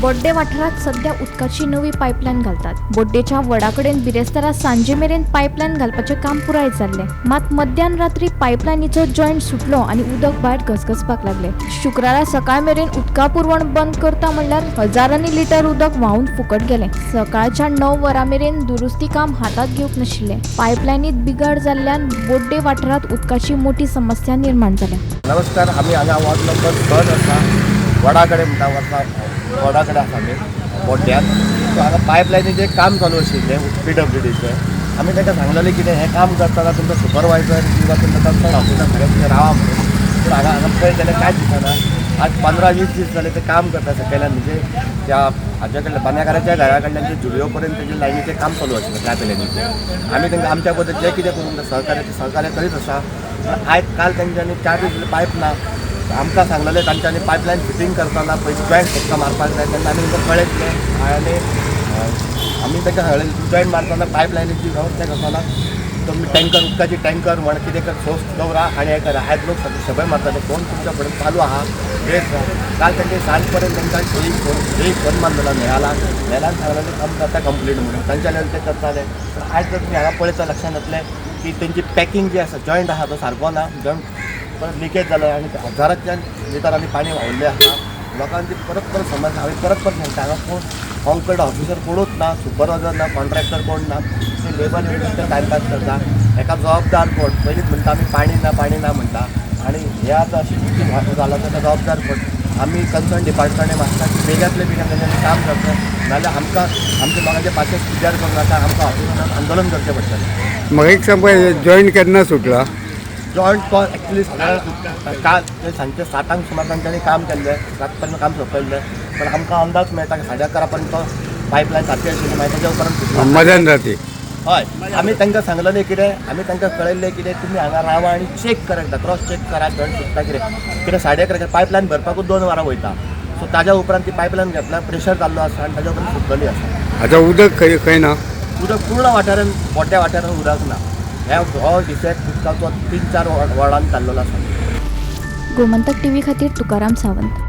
बोड्डे वाठारांत सध्या उदकाची नवी पायपलायन घालतात. बोड्डेच्या वडा कडेन बिरेस्तारा सांजे मेरेन पायपलायन घालपाचें काम पुराय जाल्लें. मात मध्यान रात्री पायपलायनीचो जॉयंट सुटलो आनी उदक भायर घसघसपाक लागलें. शुक्रारा सकाळ मेरेन उदका पुरवण बंद करता म्हणल्यार हजारांनी लिटर उदक व्हांवून फुकट गेलें. सकाळच्या 9 वरां मेरेन दुरुस्ती काम हातांत घेवंक नाशिल्लें. पायपलायनीत बिघाड जाल्ल्यान बोड्डे वाठारांत उदकाची मोठी समस्या निर्माण जाल्या. नमस्कार, आमी हांगा वॉर्ड नंबर 6 आसा, वडा कडेन म्हणटा वता, वडा कडेन आसा आमी बोड्ड्यान. सो हांगा पायपलायनीचें काम चालू आशिल्लें पीडब्ल्यूडीचें. आमी तांकां सांगलेलें कितें हें काम करतना तुमचो सुपरवायजर किंवा तुमचो कन्सर्न ऑफिसर सगळें तुमी रावा म्हणून. पूण हांगा हांगा पळयत जाल्यार कांयच दिसना. आज 15-20 दीस जाले ते काम करता सकयल्यान, म्हणजे त्या हाज्या कडल्यान बांद्याकाराच्या घरा कडल्यान जे जुलयो पर्यंत तेजें लायनीचें काम चालू आशिल्लें पायपलायनीचें. आमी तांकां आमच्या बद्दल जें कितें करूंक जाय सहकार्य तें सहकार्य करीत आसा. पण आयज काल तेंच्यांनी 4 दीस जाले पायप ना. आमकां सांगलेलें तांच्यांनी पायपलायन फिटींग करतना पयलीं जॉयंट फक्त मारपाक जाय. तेन्ना आमी तांकां कळयतलें आनी आमी तांकां सांगलें जॉयंट मारतना पायपलायनीची वेवस्था करतना तुमी टँकर, उदकाची टँकर म्हण कितें कर सोर्स दवरा आनी हें करा. आयज लोक सगळे शबय मारताले. फोन तुमच्या फुडें चालू आहा वेळ. काल तांचे सांज पर्यंत तांकां एक फोन मारलेलो नेहाला. नेहालान सांगलेलें काम जाता कंप्लीट म्हणून, तांच्या लेवल ते करताले. पण आयज जर तुमी हांगा पळयता लक्षांत येतलें की तेंची पॅकिंग जी आसा, जॉयंट आहा तो सारको ना. जॉयंट परत लिकेज जालो आनी हजाराच्या लिटरांनी पाणी व्हांवल्लें आसा. लोकांची परत परत समस्या. हांवें परत परत सांगता, हांगा कोण कॉन्कर्ड ऑफिसर कोणूच ना, सुपरवायजर ना, कॉन्ट्रॅक्टर कोण ना. ते लेबर युनियन टायमपास करता. हेका जबाबदार कोण? पयलींच म्हणटा आमी पाणी ना, पाणी ना म्हणटा आनी हे आतां अशी चुकी जाला ताका जबाबदार कोण? आमी कन्सर्न डिपार्टमेंट मागता की बेगांतले बेगीन तेंच्यांनी काम करचें, नाजाल्यार आमकां आमच्या लोकांचे पाशेंस पिड्ड्यार करूं नाका. आमकां ऑफिसान आंदोलन करचें पडटलें. म्हाका एक सांग, जॉयंट केन्ना सुटला? जॉयंट तो एक्चुली सादारण काल ते सांजचे 7 सुमार तांच्यांनी काम केल्लें. 7 पर्यंत काम सोंपयल्लें, पण आमकां अंदाज मेळटा की 11:30 पर्यंत पायपलायन सारकी आशिल्ली. मागीर ताच्या उपरांत सुटला. मध्यान राती? हय, आमी तांकां सांगलेलें कितें, आमी तांकां कळयल्लें कितें, तुमी हांगा रावा आनी चॅक करा, एकदां क्रॉस चॅक करा जॉयंट सुटता कितें. कितें 11:30 पायपलायन भरपाकूच 2 वरां वयता. सो ताज्या उपरांत ती पायपलायन घेतल्यार प्रेशर जाल्लो आसा आनी ताज्या उपरांत सुटलेली आसा. आतां उदक खंय खंय ना? उदक पूर्ण वाठारान, मोठ्या वाठारान उदक ना. हे हो डिफेक्ट उदकाचो 3-4 वॉर्डान चाललेलो आसा. गोमंतक टीव्ही खातीर तुकाराम सावंत.